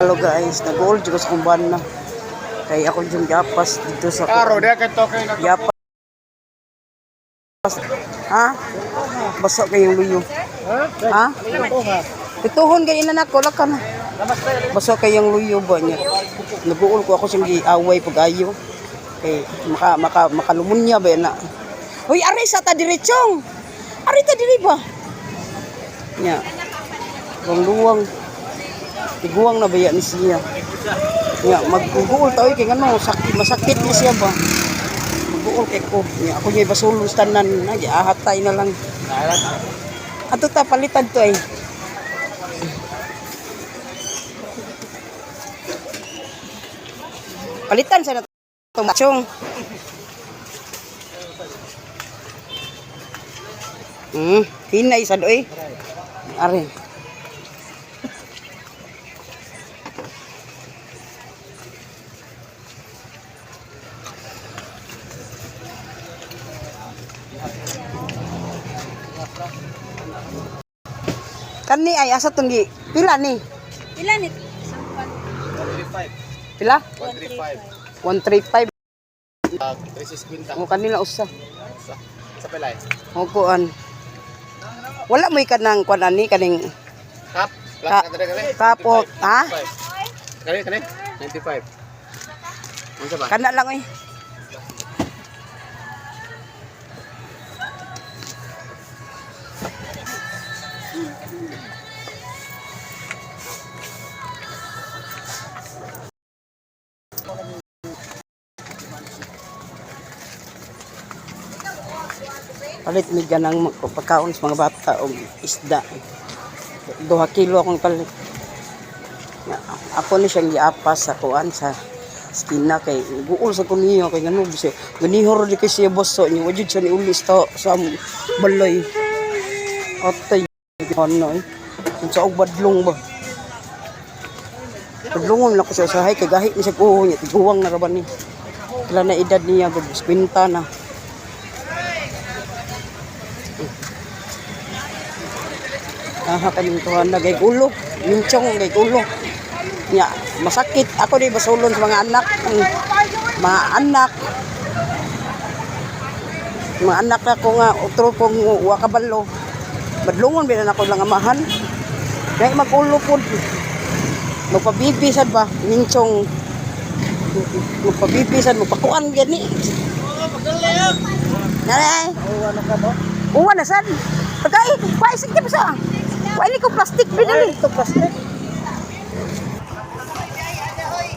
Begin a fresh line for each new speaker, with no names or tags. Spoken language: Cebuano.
Hello guys, nag-old ko sa kumban na. Kay ako yung gapas dito sa
Karo, di ka to kay nag
Yapas. Ha? Baso kayong luyo. Ha? Ituhon kay ina nako laka na. Baso kayong luyo ba niya. Nag-uol ko ako siyang giaway pag ayo. Kay maka maka makalumunya ba na. Hoy, ari sa ta diretsong. Ari ta diri ba? Nya. Luwang luwang. Tiguang na baya ni siya. Nya, mag-uol ta oy kay ngano sakit masakit ni siya ba. Mag-uol kay ko. Nya, ako niya basulong sa tanan na giahatay na lang. Ato ta palitan to ay. Palitan sa na to machong. Hinay sa doy. Are. Kani ay asa tong gi pila ni?
Ilan ito?
Pila?
135.
135.
350.
O kanila usa.
Sa pilay.
O kuan. Wala mo'y kanang kuan ani kaning
Kap.
Ka- kapo, ha?
Kani kani 95. Unsa ba?
Kana lang oy. Palit mi ganang pagkaon sa mga bata og isda. 2 kilo akong palit. Nga, ako ni siyang giapas sa kuan sa skina kay guol sa kuniyo kay ngano siya ganihor di kay siya baso niya wajud siya ni uli sa balay atay ano eh sa og badlong ba badlongon lang ko siya usahay kay gahi ni siya kuho niya tiguwang na ra ba ni pila na edad niya gud 50 na. Aha, kaning tuhan na gay ulo minchong gay ulo nya masakit ako di basulon sa mga anak. Mga anak, mga anak ako nga utro kong wa kabalo badlongon bilang ako lang amahan kay magulo pod magpabibi sad ba minchong magpabibi sad magpakuan gani. Nanay. Uwan na sad. Pagkai, kuha isig di ba sa? Kuha ni ko plastic binili.
Ito plastic.